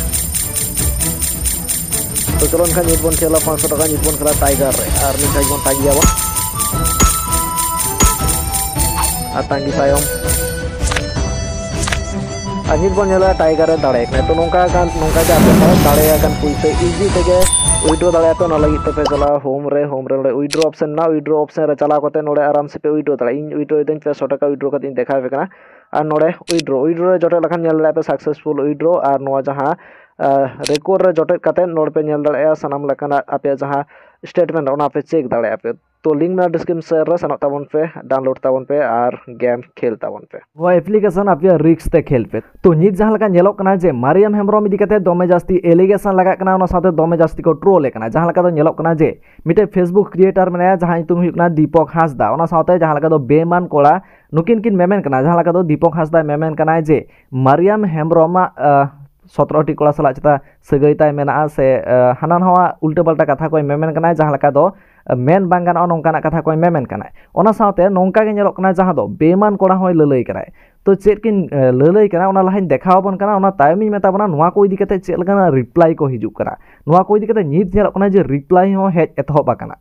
ᱛᱚ ᱪᱚᱞᱚ ᱮᱱᱠᱷᱟᱱ ᱱᱤᱛ ᱵᱚᱱ ᱠᱷᱮᱞᱟ ᱯᱟᱸᱪᱥᱚ ᱴᱟᱠᱟ, ᱱᱤᱛ ᱵᱚᱱ ᱠᱷᱮᱞᱟ Tiger ᱨᱮ ᱟᱨ ᱢᱤᱫ ᱜᱷᱟᱹᱲᱤᱡ ᱵᱚᱱ ᱛᱟᱸᱜᱤᱭᱟᱵᱚᱱ᱾ ᱟᱨ ᱛᱟᱸᱜᱤ ᱛᱟᱭᱚᱢ ᱟᱨ ᱱᱤᱛ ᱵᱚᱱ ᱧᱮᱞᱟ Tiger ᱮ ᱫᱟᱲᱮ ᱠᱟᱱᱟ᱾ ᱛᱚ ᱱᱚᱝᱠᱟ ᱜᱟᱱ, ᱱᱚᱝᱠᱟ ᱜᱮ ᱟᱯᱮ ᱦᱚᱸ ᱫᱟᱲᱮᱭᱟᱜ ᱠᱟᱱ ᱯᱩᱭᱥᱟᱹ easy ᱛᱮᱜᱮ withdraw ᱫᱟᱲᱮᱭᱟᱜᱼᱟ ᱯᱮ᱾ ᱚᱱᱟ ᱞᱟᱹᱜᱤᱫ ᱛᱮᱯᱮ ᱪᱟᱞᱟᱜᱼᱟ home ᱨᱮ, home ᱨᱮ ᱱᱚᱰᱮ withdraw option ᱢᱮᱱᱟᱜᱼᱟ, withdraw option ᱨᱮ ᱪᱟᱞᱟᱣ ᱠᱟᱛᱮ ᱱᱚᱰᱮ ᱟᱨᱟᱢ ᱥᱮ ᱯᱮ withdraw ᱫᱟᱲᱮᱭᱟᱜᱼᱟ᱾ ᱤᱧ withdraw ᱮᱫᱟᱹᱧ ᱯᱮ ᱥᱚ ᱴᱟᱠᱟ withdraw ᱠᱟᱛᱮ ᱤᱧ ᱫᱮᱠᱷᱟᱣ ᱟᱯᱮ ᱠᱟᱱᱟ᱾ ᱟᱨ ᱱᱚᱰᱮ withdraw, withdraw ᱨᱮ ᱡᱚᱴᱮᱫ ᱞᱮᱠᱷᱟᱱ ᱧᱮᱞ ᱫᱟᱲᱮᱭᱟᱜᱼᱟ ᱯᱮ successful withdraw᱾ ᱟᱨ ᱱᱚᱣᱟ ᱡᱟᱦᱟᱸ, ᱟᱸ, record ᱨᱮ ᱡᱚᱴᱮᱫ ᱠᱟᱛᱮ ᱱᱚᱰᱮ ᱯᱮ ᱧᱮᱞ ᱫᱟᱲᱮᱭᱟᱜᱼᱟ ᱥᱟᱱᱟᱢ ᱞᱮᱠᱟᱱᱟᱜ ᱟᱯᱮᱭᱟᱜ ᱡᱟᱦᱟᱸ, ᱥᱴᱮᱴᱢᱮᱱᱴ, ᱚᱱᱟ ᱯᱮ ᱪᱮᱠ ᱫᱟᱲᱮᱭᱟᱜᱼᱟ ᱯᱮ᱾ ᱛᱚ ᱞᱤᱝᱠ ᱢᱮᱱᱟᱜᱼᱟ ᱰᱤᱥᱠᱨᱤᱯᱥᱚᱱ ᱨᱮ, ᱥᱮᱱᱚᱜ ᱛᱟᱵᱚᱱ ᱯᱮ, ᱰᱟᱣᱩᱱᱞᱳᱰ ᱛᱟᱵᱚᱱ ᱯᱮ ᱟᱨ ᱜᱮᱢ ᱠᱷᱮᱞ ᱛᱟᱵᱚᱱ ᱯᱮ᱾ ᱱᱚᱣᱟ ᱮᱯᱞᱤᱠᱮᱥᱚᱱ ᱟᱯᱮᱭᱟᱜ ᱨᱤᱥᱠ ᱛᱮ ᱠᱷᱮᱞ ᱯᱮ᱾ ᱛᱚ ᱱᱤᱛ ᱡᱟᱦᱟᱸ ᱞᱮᱠᱟ ᱧᱮᱞᱚᱜ ᱠᱟᱱᱟ ᱡᱮ ᱢᱟᱨᱤᱭᱟᱢ ᱦᱮᱢᱵᱨᱚᱢ ᱤᱫᱤ ᱠᱟᱛᱮ ᱫᱚᱢᱮ ᱡᱟᱹᱥᱛᱤ ᱮᱞᱤᱜᱮᱥᱚᱱ ᱞᱟᱜᱟᱜ ᱠᱟᱱᱟ, ᱚᱱᱟ ᱥᱟᱶᱛᱮ ᱫᱚᱢᱮ ᱡᱟᱹᱥᱛᱤ ᱠᱚ ᱴᱨᱳᱞ ᱮ ᱠᱟᱱᱟ᱾ ᱡᱟᱦᱟᱸ ᱞᱮᱠᱟ ᱫᱚ ᱧᱮᱞᱚᱜ ᱠᱟᱱᱟ ᱡᱮ ᱢᱤᱫᱴᱮᱱ ᱯᱷᱮᱥᱵᱩᱠ ᱠᱨᱤᱭᱮᱴᱟᱨ ᱢᱮᱱᱟᱭᱟ, ᱡᱟᱦᱟᱸ ᱧᱩᱛᱩᱢ ᱦᱩᱭᱩᱜ ᱠᱟᱱᱟ ᱫᱤᱯᱚᱠ ᱦᱟᱸᱥᱫᱟ, ᱚᱱᱟ ᱥᱟᱶᱛᱮ ᱡᱟᱦᱟᱸ ᱞᱮᱠᱟ ᱫᱚ ᱵᱮᱢᱟᱱ ᱠᱚᱲᱟ ᱱᱩᱠᱤᱱ ᱠᱤᱱ ᱢᱮᱢᱮᱱ ᱠᱟᱱᱟ᱾ ᱡᱟᱦᱟᱸ ᱞᱮᱠᱟ ᱫᱚ ᱫᱤᱯᱚᱠ ᱦᱟᱸᱥᱫᱟᱭ ᱢᱮᱢᱮᱱ ᱠᱟᱱᱟᱭ ᱡᱮ ᱢᱟᱨᱤᱭᱟᱢ ᱦᱮᱢᱵᱨᱚᱢᱟᱜ ᱥᱚᱛᱨᱚ ᱴᱤ ᱠᱚᱲᱟ ᱥᱟᱞᱟᱜ ᱪᱮᱛᱟ ᱥᱟᱹᱜᱟᱹᱭ ᱛᱟᱭ ᱢᱮᱱᱟᱜᱼᱟ, ᱥᱮ ᱟᱸ, ᱦᱟᱱᱟ ᱱᱟᱣᱟ ᱩᱞᱴᱟᱹ ᱯᱟᱞᱴᱟ ᱠᱟᱛᱷᱟ ᱠᱚᱭ ᱢᱮᱢᱮᱱ ᱠᱟᱱᱟᱭ, ᱡᱟᱦᱟᱸ ᱞᱮᱠᱟ ᱫᱚ ᱟᱸ, ᱢᱮᱱ ᱵᱟᱝ ᱜᱟᱱᱚᱜᱼᱟ ᱱᱚᱝᱠᱟᱱᱟᱜ ᱠᱟᱛᱷᱟ ᱠᱚᱭ ᱢᱮᱢᱮᱱ ᱠᱟᱱᱟᱭ᱾ ᱚᱱᱟ ᱥᱟᱶᱛᱮ ᱱᱚᱝᱠᱟ ᱜᱮ ᱧᱮᱞᱚᱜ ᱠᱟᱱᱟ ᱡᱟᱦᱟᱸ ᱫᱚ ᱵᱮᱢᱟᱱ ᱠᱚᱲᱟ ᱦᱚᱸᱭ ᱞᱟᱹᱞᱟᱹᱭ ᱠᱟᱱᱟᱭ᱾ ᱛᱚ ᱪᱮᱫ ᱠᱤᱱ ᱟᱸ, ᱞᱟᱹᱞᱟᱹᱭ ᱠᱟᱱᱟ ᱚᱱᱟ ᱞᱟᱦᱟᱧ ᱫᱮᱠᱷᱟᱣ ᱟᱵᱚᱱ ᱠᱟᱱᱟ, ᱚᱱᱟ ᱛᱟᱭᱚᱢᱤᱧ ᱢᱮᱛᱟ ᱵᱚᱱᱟ ᱱᱚᱣᱟ ᱠᱚ ᱤᱫᱤ ᱠᱟᱛᱮ ᱪᱮᱫ ᱞᱮᱠᱟᱱᱟᱜ ᱨᱤᱯᱞᱟᱭ ᱠᱚ ᱦᱤᱡᱩᱜ ᱠᱟᱱᱟ᱾ ᱱᱚᱣᱟ ᱠᱚ ᱤᱫᱤ ᱠᱟᱛᱮ ᱱᱤᱛ ᱧᱮᱞᱚᱜ ᱠᱟᱱᱟ ᱡᱮ ᱨᱤᱯᱞᱟᱭ ᱦᱚᱸ ᱦᱮᱡ ᱮᱛᱚᱦᱚᱵ ᱟᱠᱟᱱᱟ᱾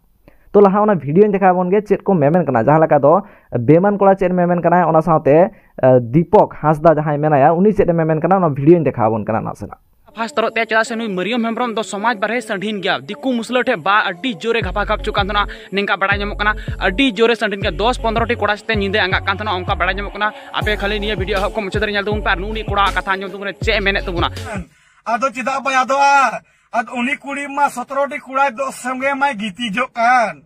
ᱛᱚ ᱞᱟᱦᱟ ᱚᱱᱟ ᱵᱷᱤᱰᱤᱭᱳᱧ ᱫᱮᱠᱷᱟᱣ ᱟᱵᱚᱱ ᱜᱮ ᱪᱮᱫ ᱠᱚ ᱢᱮᱢᱮᱱ ᱠᱟᱱᱟ, ᱡᱟᱦᱟᱸ ᱞᱮᱠᱟ ᱫᱚ ᱵᱮᱢᱟᱱ ᱠᱚᱲᱟ ᱪᱮᱫ ᱢᱮᱢᱮᱱ ᱠᱟᱱᱟᱭ, ᱚᱱᱟ ᱥᱟᱶᱛᱮ ᱟᱸ, ᱫᱤᱯᱚᱠ ᱦᱟᱸᱥᱫᱟ ᱡᱟᱦᱟᱸᱭ ᱢᱮᱱᱟᱭᱟ ᱩᱱᱤ ᱪᱮᱫ ᱮ ᱢᱮᱢᱮᱱ ᱠᱟᱱᱟ, ᱚᱱᱟ ᱵᱷᱤᱰᱤᱭᱳᱧ ᱫᱮᱠᱷᱟᱣ ᱟᱵᱚᱱ ᱠᱟᱱᱟ ᱱᱟᱥᱮᱱᱟᱜ᱾ ᱯᱷᱟᱥ ᱛᱚᱨᱚᱡ ᱛᱮ ᱪᱮᱫᱟᱜ ᱥᱮ ᱱᱩᱭ ᱢᱟᱹᱨᱤᱭᱟᱹᱢ ᱦᱮᱢᱵᱨᱚᱢ ᱫᱚ ᱥᱚᱢᱟᱡᱽ ᱵᱟᱨᱦᱮ ᱥᱟᱹᱰᱷᱤᱱ ᱜᱮᱭᱟ᱾ ᱫᱤᱠᱩ ᱢᱩᱥᱞᱟᱹ ᱴᱷᱮᱡ ᱵᱟ ᱟᱹᱰᱤ ᱡᱳᱨᱮ ᱜᱷᱟᱯᱟ ᱜᱷᱟᱯ ᱪᱚᱜ ᱠᱟᱱ ᱛᱟᱦᱮᱱᱟ, ᱱᱤᱝᱠᱟ ᱵᱟᱲᱟᱭ ᱧᱟᱢᱚᱜ ᱠᱟᱱᱟ᱾ ᱟᱹᱰᱤ ᱡᱳᱨᱮ ᱥᱟᱹᱰᱷᱤᱱ ᱜᱮᱭᱟ, ᱫᱚᱥ ᱯᱚᱱᱫᱽᱨᱚ ᱴᱤ ᱠᱚᱲᱟ ᱥᱟᱛᱮ ᱧᱤᱫᱟᱹ ᱟᱸᱜᱟᱜ ᱠᱟᱱ ᱛᱟᱦᱮᱱᱟ, ᱚᱱᱠᱟ ᱵᱟᱲᱟᱭ ᱧᱟᱢᱚᱜ ᱠᱟᱱᱟ᱾ ᱟᱯᱮ ᱠᱷᱟᱹᱞᱤ ᱱᱤᱭᱟᱹ ᱵᱷᱤᱰᱤᱭᱳ ᱮᱦᱚᱵ ᱠᱷᱚᱱ ᱢᱩᱪᱟᱹᱫ ᱫᱷᱟᱹᱨᱤᱡ ᱧᱮᱞ ᱛᱟᱵᱚᱱ ᱯᱮ ᱟᱨ ᱱᱩᱜᱼᱩ ᱱᱤᱭᱟᱹ ᱠᱚᱲᱟᱣᱟᱜ ᱠᱟᱛᱷᱟ ᱟᱸᱡᱚᱢ ᱛᱟᱵᱚᱱ ᱯᱮ, ᱪᱮᱫ ᱮ ᱢᱮᱱᱮᱫ ᱛᱟᱵᱚᱱᱟ᱾ ᱟᱫᱚ ᱪᱮᱫᱟᱜ ᱵᱟᱭ ᱟᱫᱚᱜᱼᱟ? ᱟᱫᱚ ᱩᱱᱤ ᱠᱩᱲᱤ ᱢᱟ ᱥᱚᱛᱨᱚ ᱴᱤ ᱠᱚᱲᱟᱭ ᱫᱚ ᱥᱚᱸᱜᱮ ᱢᱟᱭ ᱜᱤᱛᱤᱡᱚᱜ ᱠᱟᱱ,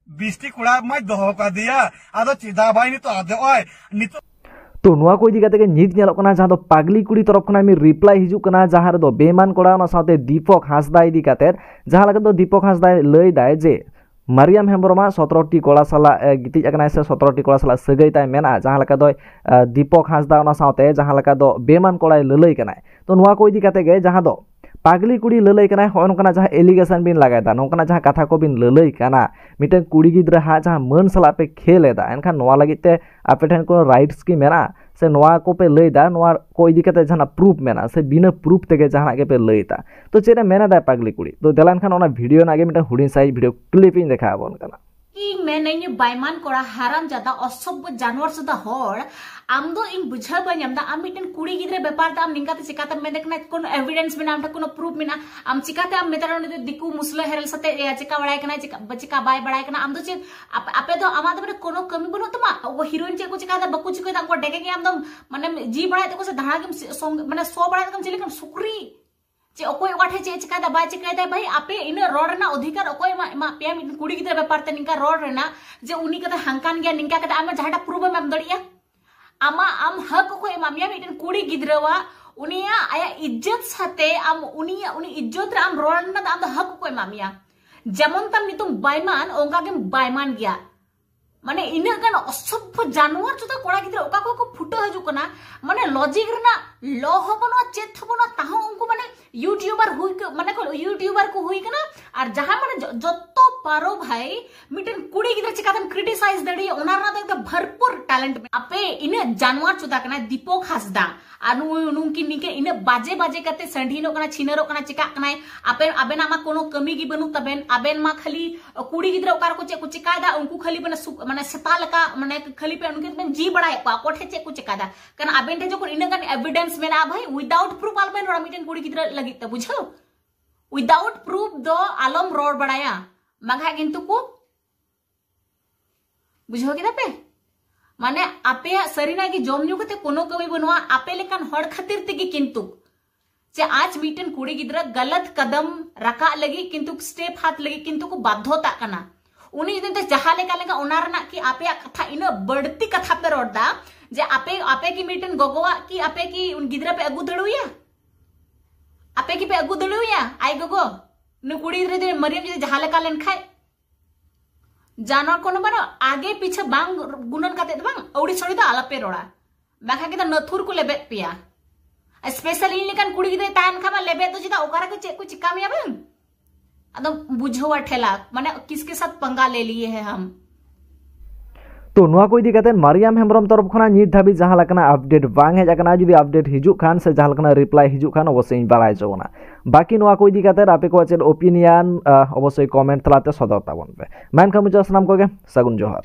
ᱵᱤᱥ ᱴᱤ ᱠᱚᱲᱟ ᱢᱟᱭ ᱫᱚᱦᱚ ᱠᱟᱫᱮᱭᱟ, ᱟᱫᱚ ᱪᱮᱫᱟᱜ ᱵᱟᱭ ᱱᱤᱛᱚᱜ ᱟᱫᱚᱜᱼᱟᱭ? ᱱᱤᱛᱚᱜ ᱛᱚ ᱱᱚᱣᱟ ᱠᱚ ᱤᱫᱤ ᱠᱟᱛᱮ ᱜᱮ ᱱᱤᱛ ᱧᱮᱞᱚᱜ ᱠᱟᱱᱟ ᱡᱟᱦᱟᱸ ᱫᱚ ᱯᱟᱜᱽᱞᱤ ᱠᱩᱲᱤ ᱛᱚᱨᱚᱯ ᱠᱷᱚᱱᱟᱜ ᱢᱤᱫ ᱨᱤᱯᱞᱟᱭ ᱦᱤᱡᱩᱜ ᱠᱟᱱᱟ, ᱡᱟᱦᱟᱸ ᱨᱮᱫᱚ ᱵᱮᱢᱟᱱ ᱠᱚᱲᱟ ᱚᱱᱟ ᱥᱟᱶᱛᱮ ᱫᱤᱯᱚᱠ ᱦᱟᱸᱥᱫᱟ ᱤᱫᱤ ᱠᱟᱛᱮ, ᱡᱟᱦᱟᱸ ᱞᱮᱠᱟ ᱫᱚ ᱫᱤᱯᱚᱠ ᱦᱟᱸᱥᱫᱟᱭ ᱞᱟᱹᱭ ᱫᱟᱭ ᱡᱮ ᱢᱟᱨᱤᱭᱟᱢ ᱦᱮᱢᱵᱨᱚᱢᱟᱜ ᱥᱚᱛᱨᱚ ᱴᱤ ᱠᱚᱲᱟ ᱥᱟᱞᱟᱜ ᱮ ᱜᱤᱛᱤᱡ ᱟᱠᱟᱱᱟᱭ ᱥᱮ ᱥᱚᱛᱨᱚ ᱴᱤ ᱠᱚᱲᱟ ᱥᱟᱞᱟᱜ ᱥᱟᱹᱜᱟᱹᱭ ᱛᱟᱭ ᱢᱮᱱᱟᱜᱼᱟ, ᱡᱟᱦᱟᱸ ᱞᱮᱠᱟ ᱫᱚ ᱟᱸ, ᱫᱤᱯᱚᱠ ᱦᱟᱸᱥᱫᱟ ᱚᱱᱟ ᱥᱟᱶᱛᱮ ᱡᱟᱦᱟᱸ ᱞᱮᱠᱟ ᱫᱚ ᱵᱮᱢᱟᱱ ᱠᱚᱲᱟᱭ ᱞᱟᱹᱞᱟᱹᱭ ᱠᱟᱱᱟᱭ᱾ ᱛᱚ ᱱᱚᱣᱟ ᱠᱚ ᱤᱫᱤ ᱠᱟᱛᱮ ᱜᱮ ᱡᱟᱦᱟᱸ ᱫᱚ ᱯᱟᱜᱽᱞᱤ ᱠᱩᱲᱤ ᱞᱟᱹᱞᱟᱹᱭ ᱠᱟᱱᱟᱭ, ᱦᱚᱸᱜᱼᱚ ᱱᱚᱝᱠᱟᱱᱟᱜ ᱡᱟᱦᱟᱸ ᱮᱞᱤᱜᱮᱥᱚᱱ ᱵᱤᱱ ᱞᱟᱜᱟᱭᱮᱫᱟ, ᱱᱚᱝᱠᱟᱱᱟᱜ ᱡᱟᱦᱟᱸ ᱠᱟᱛᱷᱟ ᱠᱚᱵᱤᱱ ᱞᱟᱹᱞᱟᱹᱭ ᱠᱟᱱᱟ, ᱢᱤᱫᱴᱮᱱ ᱠᱩᱲᱤ ᱜᱤᱫᱽᱨᱟᱹ ᱦᱟᱸᱜ ᱡᱟᱦᱟᱸ ᱢᱟᱹᱱ ᱥᱟᱞᱟᱜ ᱯᱮ ᱠᱷᱮᱞ ᱮᱫᱟ, ᱮᱱᱠᱷᱟᱱ ᱱᱚᱣᱟ ᱞᱟᱹᱜᱤᱫ ᱛᱮ ᱟᱯᱮ ᱴᱷᱮᱱ ᱠᱳᱱᱳ ᱨᱟᱭᱤᱴᱥ ᱠᱤ ᱢᱮᱱᱟᱜᱼᱟ? ᱥᱮ ᱱᱚᱣᱟ ᱠᱚᱯᱮ ᱞᱟᱹᱭ ᱮᱫᱟ, ᱱᱚᱣᱟ ᱠᱚ ᱤᱫᱤ ᱠᱟᱛᱮ ᱡᱟᱦᱟᱱᱟᱜ ᱯᱨᱩᱯᱷ ᱢᱮᱱᱟᱜᱼᱟ ᱥᱮ ᱵᱤᱱᱟᱹ ᱯᱨᱩᱯᱷ ᱛᱮᱜᱮ ᱡᱟᱦᱟᱱᱟᱜ ᱜᱮᱯᱮ ᱞᱟᱹᱭ ᱮᱫᱟ? ᱛᱚ ᱪᱮᱫ ᱮ ᱢᱮᱱ ᱮᱫᱟᱭ ᱯᱟᱜᱽᱞᱤ ᱠᱩᱲᱤ? ᱛᱚ ᱫᱮᱞᱟ ᱮᱱᱠᱷᱟᱱ ᱚᱱᱟ ᱵᱷᱤᱰᱤᱭᱳ ᱨᱮᱱᱟᱜ ᱜᱮ ᱢᱤᱫᱴᱮᱱ ᱦᱩᱰᱤᱧ ᱥᱟᱭᱤᱡ ᱵᱷᱤᱰᱤᱭᱳ ᱠᱞᱤᱯ ᱤᱧ ᱫᱮᱠᱷᱟᱣ ᱟᱵᱚᱱ ᱠᱟᱱᱟ᱾ ᱤᱧ ᱢᱮᱱᱟᱹᱧ, ᱵᱟᱭᱢᱟᱱ ᱠᱚᱲᱟ, ᱦᱟᱨᱟᱢ ᱡᱟᱫᱟ, ᱚᱥᱚᱵᱷᱭᱚ ᱡᱟᱱᱣᱟᱨ ᱥᱩᱫᱷᱟ ᱦᱚᱲ, ᱟᱢ ᱫᱚ ᱤᱧ ᱵᱩᱡᱷᱟᱹᱣ ᱵᱟᱹᱧ ᱧᱟᱢ ᱮᱫᱟ᱾ ᱟᱢ ᱢᱤᱫᱴᱮᱱ ᱠᱩᱲᱤ ᱜᱤᱫᱽᱨᱟᱹ ᱵᱮᱯᱟᱨ ᱛᱮ ᱟᱢ ᱱᱤᱝᱠᱟᱛᱮ ᱪᱤᱠᱟᱛᱮᱢ ᱢᱮᱱᱫᱟ ᱠᱟᱱᱟ? ᱠᱳᱱᱳ ᱮᱵᱷᱤᱰᱮᱱᱥ ᱢᱮᱱᱟᱜᱼᱟ, ᱟᱢ ᱴᱷᱮᱱ ᱠᱳᱱᱳ ᱯᱨᱩᱯᱷ ᱢᱮᱱᱟᱜᱼᱟ? ᱟᱢ ᱪᱤᱠᱟᱛᱮ ᱟᱢ ᱢᱮᱛᱟᱜ ᱩᱱᱤ ᱫᱚ ᱫᱤᱠᱩ ᱢᱩᱥᱞᱟᱹ ᱦᱮᱨᱮᱞ ᱥᱟᱛᱮ ᱮ, ᱪᱤᱠᱟ ᱵᱟᱲᱟᱭ ᱠᱟᱱᱟᱭ, ᱪᱤᱠᱟ, ᱪᱤᱠᱟ ᱵᱟᱭ ᱵᱟᱲᱟᱭ ᱠᱟᱱᱟ? ᱟᱢ ᱫᱚ ᱪᱮᱫ ᱟᱯ-, ᱟᱯᱮ ᱫᱚ, ᱟᱢᱟᱜ ᱫᱚ ᱢᱟᱱᱮ ᱠᱳᱱᱳ ᱠᱟᱹᱢᱤ ᱵᱟᱹᱱᱩᱜ ᱛᱟᱢᱟ? ᱩᱱᱠᱩ ᱦᱤᱨᱳᱭᱤᱱ ᱪᱮᱫ ᱠᱚ ᱪᱤᱠᱟᱭᱮᱫᱟ, ᱵᱟᱠᱚ ᱪᱤᱠᱟᱹᱭᱮᱫᱟ, ᱩᱱᱠᱩ ᱰᱮᱜᱮ ᱜᱮ ᱟᱢ ᱫᱚᱢ ᱢᱟᱱᱮᱢ ᱡᱤ ᱵᱟᱲᱟᱭᱮᱫ ᱛᱟᱠᱚ ᱥᱮ ᱫᱟᱬᱟ ᱜᱮᱢ ᱥᱮ-, ᱥᱚᱝ-, ᱢᱟᱱᱮ ᱥᱚ ᱵᱟᱲᱟᱭᱮᱫ ᱛᱟᱠᱚ ᱪᱮᱫ ᱞᱮᱠᱟᱱ ᱥᱩᱠᱨᱤ? ᱪᱮ ᱚᱠᱚᱭ ᱚᱠᱟ ᱪᱮᱫ ᱪᱤᱠᱟᱭᱫᱟ ᱵᱟᱭ ᱪᱤᱠᱟᱭᱫᱟ ᱵᱷᱟᱭ, ᱟᱯᱮ ᱤᱱᱟᱹ ᱨᱚᱲ ᱨᱮᱱᱟᱜ ᱚᱫᱷᱤᱠᱟᱨ ᱚᱠᱚᱭ ᱮᱢᱟ, ᱮᱢᱟ ᱯᱮᱭᱟ? ᱢᱤᱫᱴᱮᱱ ᱠᱩᱲᱤ ᱜᱤᱫᱽᱨᱟᱹ ᱵᱮᱯᱟᱨ ᱛᱮ ᱱᱤᱝᱠᱟ ᱨᱚᱲ ᱨᱮᱱᱟᱜ, ᱡᱮ ᱩᱱᱤ ᱠᱟᱛᱮ ᱦᱟᱝᱠᱟᱱ ᱜᱮᱭᱟ, ᱱᱤᱝᱠᱟ ᱠᱟᱛᱮ ᱟᱢ ᱡᱟᱦᱟᱸᱴᱟᱜ ᱯᱨᱩᱯᱷ ᱮᱢ ᱮᱢ ᱫᱟᱲᱮᱭᱟᱜᱼᱟ? ᱟᱢᱟᱜ, ᱟᱢ ᱦᱚᱠ ᱚᱠᱚᱭ ᱮᱢᱟ ᱢᱮᱭᱟ? ᱢᱤᱫᱴᱮᱱ ᱠᱩᱲᱤ ᱜᱤᱫᱽᱨᱟᱹᱣᱟᱜ ᱩᱱᱤᱭᱟᱜ, ᱟᱭᱟᱜ ᱤᱡᱽᱡᱚᱛ ᱥᱟᱛᱮ ᱟᱢ ᱩᱱᱤᱭᱟᱜ, ᱩᱱᱤ ᱤᱡᱽᱡᱚᱛ ᱨᱮ ᱟᱢ ᱨᱚᱲ ᱨᱮᱱᱟᱜ ᱫᱚ ᱟᱢ ᱫᱚ ᱦᱚᱠ ᱚᱠᱚᱭ ᱮᱢᱟ ᱢᱮᱭᱟ? ᱡᱮᱢᱚᱱ ᱛᱟᱢ ᱧᱩᱛᱩᱢ ᱵᱟᱭᱢᱟᱱ, ᱚᱱᱠᱟ ᱜᱮᱢ ᱵᱟᱭᱢᱟᱱ ᱜᱮᱭᱟ᱾ ᱢᱟᱱᱮ ᱤᱱᱟᱹᱜ ᱜᱟᱱ ᱚᱥᱚᱵᱷᱭᱚ ᱡᱟᱱᱣᱟᱨ ᱪᱩᱫᱟ ᱠᱚᱲᱟ ᱜᱤᱫᱽᱨᱟᱹ ᱚᱠᱟ ᱠᱷᱚᱱ ᱠᱚ ᱯᱷᱩᱴᱟᱹᱣ ᱦᱤᱡᱩᱜ ᱠᱟᱱᱟ, ᱢᱟᱱᱮ ᱞᱚᱡᱤᱠ ᱨᱮᱱᱟᱜ ᱞᱚ ᱦᱚᱸ ᱵᱟᱹᱱᱩᱜᱼᱟ, ᱪᱮᱫ ᱦᱚᱸ ᱵᱟᱹᱱᱩᱜᱼᱟ, ᱛᱟᱦᱚᱸ ᱩᱱᱠᱩ ᱢᱟᱱᱮ ᱭᱩᱴᱩᱵᱟᱨ ᱦᱩᱭ ᱠᱚ, ᱢᱟᱱᱮ ᱠᱚ ᱭᱩᱴᱩᱵᱟᱨ ᱠᱚ ᱦᱩᱭ ᱠᱟᱱᱟ᱾ ᱟᱨ ᱡᱟᱦᱟᱸ ᱢᱟᱱᱮ ᱡᱚ-, ᱡᱚᱛᱚ ᱯᱟᱨᱚ ᱵᱷᱟᱭ ᱢᱤᱫᱴᱮᱱ ᱠᱩᱲᱤ ᱜᱤᱫᱽᱨᱟᱹ ᱪᱤᱠᱟᱛᱮᱢ ᱠᱨᱤᱴᱤᱥᱟᱭᱤᱡ ᱫᱟᱲᱮᱭᱟᱜᱼᱟ, ᱚᱱᱟ ᱨᱮᱱᱟᱜ ᱫᱚ ᱮᱠᱫᱚᱢ ᱵᱷᱚᱨᱯᱩᱨ ᱴᱮᱞᱮᱱᱴ ᱢᱮᱱᱟᱜᱼᱟ᱾ ᱟᱯᱮ ᱤᱱᱟᱹᱜ ᱡᱟᱱᱣᱟᱨ ᱪᱩᱫᱟ ᱠᱟᱱᱟᱭ ᱫᱤᱯᱚᱠ ᱦᱟᱸᱥᱫᱟ, ᱟᱨ ᱱᱩᱭ, ᱱᱩᱝᱠᱤᱱ ᱱᱤᱝᱠᱟᱹ ᱤᱱᱟᱹᱜ ᱵᱟᱡᱮ ᱵᱟᱡᱮ ᱠᱟᱛᱮ ᱥᱟᱺᱰᱷᱤᱱᱚᱜ ᱠᱟᱱᱟ, ᱪᱷᱤᱱᱟᱹᱨᱚᱜ ᱠᱟᱱᱟ, ᱪᱮᱠᱟᱜ ᱠᱟᱱᱟᱭ᱾ ᱟᱯᱮ, ᱟᱵᱮᱱᱟᱜ ᱢᱟ ᱠᱳᱱᱳ ᱠᱟᱹᱢᱤ ᱜᱮ ᱵᱟᱹᱱᱩᱜ ᱛᱟᱵᱮᱱ, ᱟᱵᱮᱱ ᱢᱟ ᱠᱷᱟᱹᱞᱤ ᱠᱩᱲᱤ ᱜᱤᱫᱽᱨᱟᱹ ᱚᱠᱟ ᱨᱮᱠᱚ ᱪᱮᱫ ᱠᱚ ᱪᱮᱠᱟᱭᱮᱫᱟ, ᱩᱱᱠᱩ ᱠᱷᱟᱹᱞᱤ ᱢᱟᱱᱮ ᱥᱩ-, ᱢᱟᱱᱮ ᱥᱮᱛᱟ ᱞᱮᱠᱟ, ᱢᱟᱱᱮ ᱠᱷᱟᱹᱞᱤ ᱯᱮ ᱩᱱᱠᱤᱱ ᱯᱮ ᱡᱤ ᱵᱟᱲᱟᱭᱮᱫ ᱠᱚᱣᱟ, ᱚᱠᱚᱭ ᱴᱷᱮᱱ ᱪᱮᱫ ᱠᱚ ᱪᱮᱠᱟᱭᱮᱫᱟ᱾ ᱠᱟᱨᱚᱱ ᱟᱵᱮᱱ ᱴᱷᱮᱱ ᱡᱚᱠᱷᱚᱱ ᱤᱱᱟᱹᱜ ᱜᱟᱱ ᱮᱵᱤᱰᱮᱱᱥ ᱢᱮᱱᱟᱜᱼᱟ ᱵᱷᱟᱭ, ᱩᱭᱫᱟᱣᱩᱴ ᱯᱨᱩᱯ ᱟᱞᱚᱵᱮᱱ ᱨᱚᱲᱟ ᱢᱤᱫᱴᱮᱱ ᱠᱩᱲᱤ ᱜᱤᱫᱽᱨᱟᱹ ᱞᱟᱹᱜᱤᱫ ᱛᱮ, ᱵᱩᱡᱷᱟᱹᱣ? ᱩᱭᱫᱟᱣᱩᱴ ᱯᱨᱩᱯ ᱫᱚ ᱟᱞᱚᱢ ᱨᱚᱲ ᱵᱟᱲᱟᱭᱟ, ᱵᱟᱝᱠᱷᱟᱡ ᱠᱤᱱᱛᱩ ᱠᱚ, ᱵᱩᱡᱷᱟᱹᱣ ᱠᱮᱫᱟ ᱯᱮ? ᱢᱟᱱᱮ ᱟᱯᱮᱭᱟᱜ ᱥᱟᱹᱨᱤᱱᱟᱜ ᱜᱮ ᱡᱚᱢ ᱧᱩ ᱠᱟᱛᱮ ᱠᱳᱱᱳ ᱠᱟᱹᱢᱤ ᱵᱟᱹᱱᱩᱜᱼᱟ, ᱟᱯᱮ ᱞᱮᱠᱟᱱ ᱦᱚᱲ ᱠᱷᱟᱹᱛᱤᱨ ᱛᱮᱜᱮ ᱠᱤᱱᱛᱩ ᱪᱮ ᱟᱡ ᱢᱤᱫᱴᱮᱱ ᱠᱩᱲᱤ ᱜᱤᱫᱽᱨᱟᱹ ᱜᱟᱞᱟᱛ ᱠᱟᱫᱟᱢ ᱨᱟᱠᱟᱵ ᱞᱟᱹᱜᱤᱫ ᱠᱤᱱᱛᱩ ᱥᱴᱮᱯ ᱦᱟᱛ ᱞᱟᱹᱜᱤᱫ ᱠᱤᱱᱛᱩ ᱠᱚ ᱵᱟᱫᱽᱫᱷᱚᱛᱟᱜ ᱠᱟᱱᱟ᱾ ᱩᱱᱤ ᱡᱩᱫᱤ ᱡᱟᱦᱟᱸ ᱞᱮᱠᱟ ᱞᱮᱠᱟ ᱚᱱᱟ ᱨᱮᱱᱟᱜ ᱠᱤ ᱟᱯᱮᱭᱟᱜ ᱠᱟᱛᱷᱟ ᱤᱱᱟᱹᱜ ᱵᱟᱹᱲᱛᱤ ᱠᱟᱛᱷᱟ ᱯᱮ ᱨᱚᱲ ᱫᱟ ᱡᱮ ᱟᱯᱮ, ᱟᱯᱮ ᱠᱤ ᱢᱤᱫᱴᱮᱱ ᱜᱚᱜᱚᱣᱟᱜ ᱠᱤ ᱟᱯᱮ ᱠᱤ ᱩᱱ ᱜᱤᱫᱽᱨᱟᱹ ᱯᱮ ᱟᱹᱜᱩ ᱫᱟᱲᱮᱣᱟᱭᱟ? ᱟᱯᱮ ᱠᱤ ᱯᱮ ᱟᱹᱜᱩ ᱫᱟᱲᱮᱣᱟᱭᱟ ᱟᱡ ᱜᱚᱜᱚ? ᱱᱩᱭ ᱠᱩᱲᱤ ᱜᱤᱫᱽᱨᱟᱹ ᱡᱩᱫᱤ ᱢᱟᱹᱨᱤᱭᱟᱹᱢ ᱡᱩᱫᱤ ᱡᱟᱦᱟᱸ ᱞᱮᱠᱟ ᱞᱮᱱ ᱠᱷᱟᱡ, ᱡᱟᱱᱣᱟᱨ ᱠᱳᱱᱳ ᱵᱟᱨ ᱟᱜᱮ ᱯᱤᱪᱷᱮ ᱵᱟᱝ ᱜᱩᱱᱟᱹᱱ ᱠᱟᱛᱮ ᱫᱚ ᱵᱟᱝ, ᱟᱹᱣᱲᱤ ᱥᱟᱹᱣᱲᱤ ᱫᱚ ᱟᱞᱚᱯᱮ ᱨᱚᱲᱟ, ᱵᱟᱠᱷᱟᱡ ᱠᱤᱱᱛᱩ ᱱᱟᱹᱛᱷᱩᱨ ᱠᱚ ᱞᱮᱵᱮᱫ ᱯᱮᱭᱟ᱾ ᱥᱯᱮᱥᱟᱞ ᱤᱧ ᱞᱮᱠᱟᱱ ᱠᱩᱲᱤ ᱜᱤᱫᱽᱨᱟᱹᱭ ᱛᱟᱦᱮᱱ ᱠᱷᱟᱱ ᱢᱟ ᱞᱮᱵᱮᱫ ᱫᱚ ᱪᱮᱫᱟᱜ, ᱚᱠᱟ ᱨᱮᱠᱚ ᱪᱮᱫ ᱠᱚ ᱪᱤᱠᱟ ᱢᱮᱭᱟ ᱵᱟᱝ? ᱟᱫᱚ ᱵᱩᱡᱷᱟᱹᱣᱟ ᱴᱷᱮᱞᱟ, ᱢᱟᱱᱮ ᱠᱤᱥᱠᱮ ᱥᱟᱛ ᱯᱟᱝᱜᱟ ᱞᱮ ᱞᱤᱭᱮ ᱦᱮ ᱦᱟᱢ᱾ ᱛᱚ ᱱᱚᱣᱟ ᱠᱚ ᱤᱫᱤ ᱠᱟᱛᱮ ᱢᱟᱨᱤᱭᱟᱢ ᱦᱮᱢᱵᱨᱚᱢ ᱛᱚᱨᱚᱯ ᱠᱷᱚᱱᱟᱜ ᱱᱤᱛ ᱫᱷᱟᱹᱵᱤᱡ ᱡᱟᱦᱟᱸ ᱞᱮᱠᱟᱱᱟᱜ ᱟᱯᱰᱮᱴ ᱵᱟᱝ ᱦᱮᱡ ᱟᱠᱟᱱᱟ᱾ ᱡᱩᱫᱤ ᱟᱯᱰᱮᱴ ᱦᱤᱡᱩᱜ ᱠᱷᱟᱱ ᱥᱮ ᱡᱟᱦᱟᱸ ᱞᱮᱠᱟᱱᱟᱜ ᱨᱤᱯᱞᱟᱭ ᱦᱤᱡᱩᱜ ᱠᱷᱟᱱ ᱚᱵᱚᱥᱥᱳᱭ ᱤᱧ ᱵᱟᱲᱟᱭ ᱦᱚᱪᱚ ᱵᱚᱱᱟ᱾ ᱵᱟᱹᱠᱤ ᱱᱚᱣᱟ ᱠᱚ ᱤᱫᱤ ᱠᱟᱛᱮ ᱟᱯᱮ ᱠᱚᱣᱟᱜ ᱪᱮᱫ ᱳᱯᱤᱱᱤᱭᱟᱱ, ᱚᱵᱚᱥᱥᱳᱭ ᱠᱚᱢᱮᱱᱴ ᱛᱟᱞᱟᱛᱮ ᱥᱚᱫᱚᱨ ᱛᱟᱵᱚᱱ ᱯᱮ᱾ ᱢᱟ ᱮᱱᱠᱷᱟᱱ ᱢᱩᱪᱟᱹᱫ ᱥᱟᱱᱟᱢ ᱠᱚᱜᱮ ᱥᱟᱹᱜᱩᱱ ᱡᱚᱦᱟᱨ᱾